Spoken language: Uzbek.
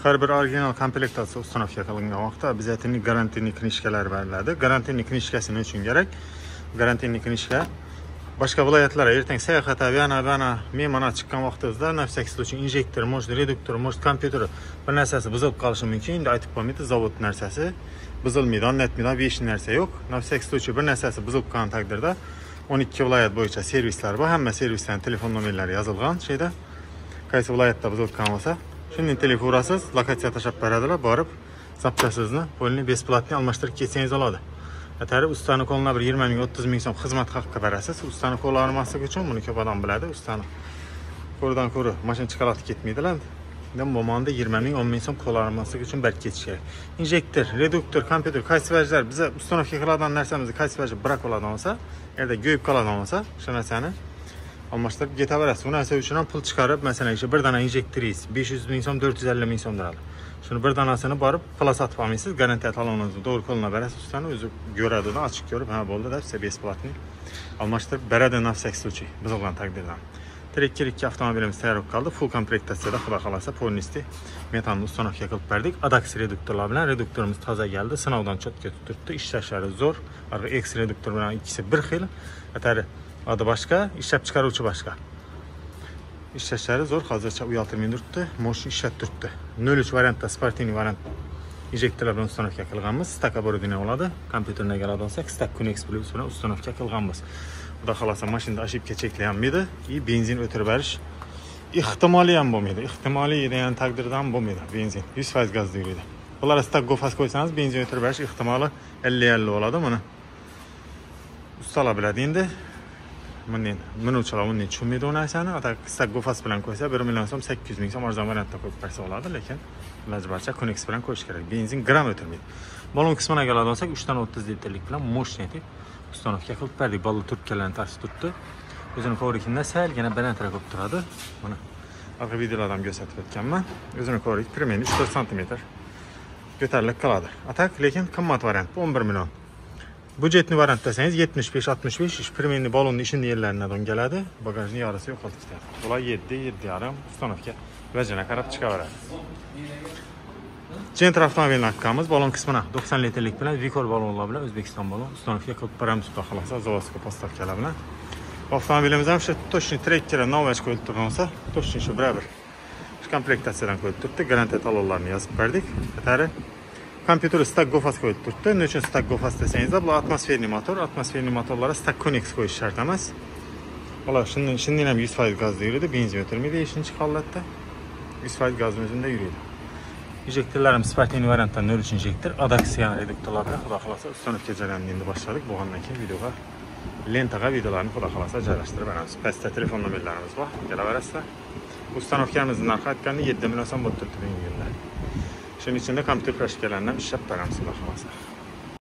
Har bir original komplektatsiya установка qilingan vaqtda обязательно гарантийный книжка lar beriladi. Гарантийный книжка si nima uchun kerak? Гарантийный книжка boshqa viloyatlarga ertaga sayohat, yana mehmonga chiqqan vaqtingizda на всякий случай injektor, может reduktor, может kompyuter bir narsasi buzilib qolishi mumkin. Endi aytib qolmaydi, zavod narsasi buzilmaydi, o'rnatmaydi, besh narsa yo'q. На всякий случай bir narsasi buzilib qolgan taqdirda 12 viloyat bo'yicha servislar bor. Hamma servislarning telefon nomerlari yozilgan şeyda. Qaysi viloyatda buzilib qolgan bo'lsa, shunday telefon urasiz, lokatsiya tashlab beradilar, borib zapchasizni полный бесплатный almashtirib ketsangiz bo'ladi. Atari ustani qo'lina bir 20 ming, 30 ming so'm xizmat haqqi berasiz. Ustani qo'li og'rimasligi uchun buni ko'p odam biladi. Ustani ko'ridan ko'ra mashina chiqarib ketmaydilar. Endi bo'lmanda 20 ming, 10 ming so'm qo'l og'rimasligi uchun berib ketish kerak. Injektor, reduktor, kompyuter qaysi vajlar biza установка qiladigan narsamizni qaysi vajlar brak bo'ladigan bo'lsa, yerda go'yib qoladigan bo'lsa, o'sha narsani almashtirib ketaverasiz. Bu narsa uchun ham pul chiqarib, masalan, o'sha bir dona injektoringiz 500 ming so'm, 450 ming so'm turadi. Shuni bir danasini borib pula sotib olmaysiz, garantiya talonini to'g'ri qo'lina berasiz, ustani o'zi ko'radi, ochiq ko'rib, ha bo'ldi deb siz бесплатный almashtirib beradi на всякий случай buzilgan taqdirda. Trekker 2 avtomobilimiz tayyor bo'lib qoldi. Full komplektatsiyada xudo xolasa полностью metanni установка qilib berdik. Adax reduktorlar bilan reduktorimiz toza keldi, sinovdan cho'tga turibdi, ishlashlari zo'r. Arqa X reduktor bilan ikkisi bir xil, atari adı boshqa, ishlab chiqaruvchi boshqa. Ishlashlari zo'r, hozircha uyaltirmay turibdi, mosh ishlab turibdi. 03 variantda sportivniy variant injektorlar bilan установка qilganmiz. Stak оборудование bo'ladi. Kompyuterni keladi olsak, Stak Connex Plus bilan установка qilganmiz. Xudo xolasa mashinada ошибка cheklanmaydi и benzin o'tirib berish ehtimoli ham bo'lmaydi. Ehtimoliy degan taqdirda ham bo'lmaydi benzin. 100% gazda yuradi. Bular Stak Go Fast qo'ysangiz benzin o'tirib berish ehtimoli 50-50 bo'ladi mana. Ustalar biladi endi. Bundan minuvchilar bundan tushunmaydi u narsani. Ata Stak Go Fast bilan qo'ysa 1 million so'm, 800 ming so'm arzon variantda qo'yib bersa bo'ladi, lekin iloji boricha Connex bilan qo'yish kerak. Benzin gram o'tirmaydi. Balon qismina keladigan bo'lsak, 3.30 litrlik bilan мощный deb установка qilib berdik. Balon trubkalarni tortib turibdi. O'zini kovrikidan salgina balandroq bo'lib turadi. Mana orqa videolarda ham ko'rsatib o'tganman. O'zini kovrik примерно 3-4 santimetr ko'tarilib qoladi. Atak lekin qimmat variant, bu 11 million. Budjetni variant desangiz 75-65 ish примерно balonni ishini yerlaridan keladi. Bagajning yarısı yo'qolib ketadi. Bular 7, 7,5 установка vajina qarab chiqaveradi. Gentra avtomobilini haqqamiz balon qismini 90 litrlik bilan Vicor balonlar bilan O'zbekiston balon установка qilib beramiz xudo xolasa заводской поставка lar bilan. Avtomobilimiz ham shu точно Trekkera novach qo'yilib turgan bo'lsa, точно shu bir shu komplektatsiyadan qo'yilib turibdi. Garantiya talonlarini yozib berdik. Atari kompyuter Stak Go Fast qo'yilib turibdi. Nima uchun Stak Go Fast desangizda, bu atmosferniy motor, atmosferniy motorlara Stak Connex qo'yish shart emas. Ular shundan ham 100% gazda yuradi, benzin o'tirmaydi 5 holatda. 100% gazni o'zida yuradi. Injektorlarimiz sportivniy variantdan 03 injektor, Adax yani reduktorlar bilan xudo xolasa установка jarayonini endi boshladik. Bo'lgandan keyin videoga lentaga videolarni xudo xolasa joylashtirib beramiz. Pastda telefon nomerlarimiz bor, kelaverasizlar. Установка mizning narxi aytganda 7 million so'm bo'lib turibdi bugungi kunda. Shuning ichida kompyuter proshkalarini ham ishlab beramiz xudo xolasa.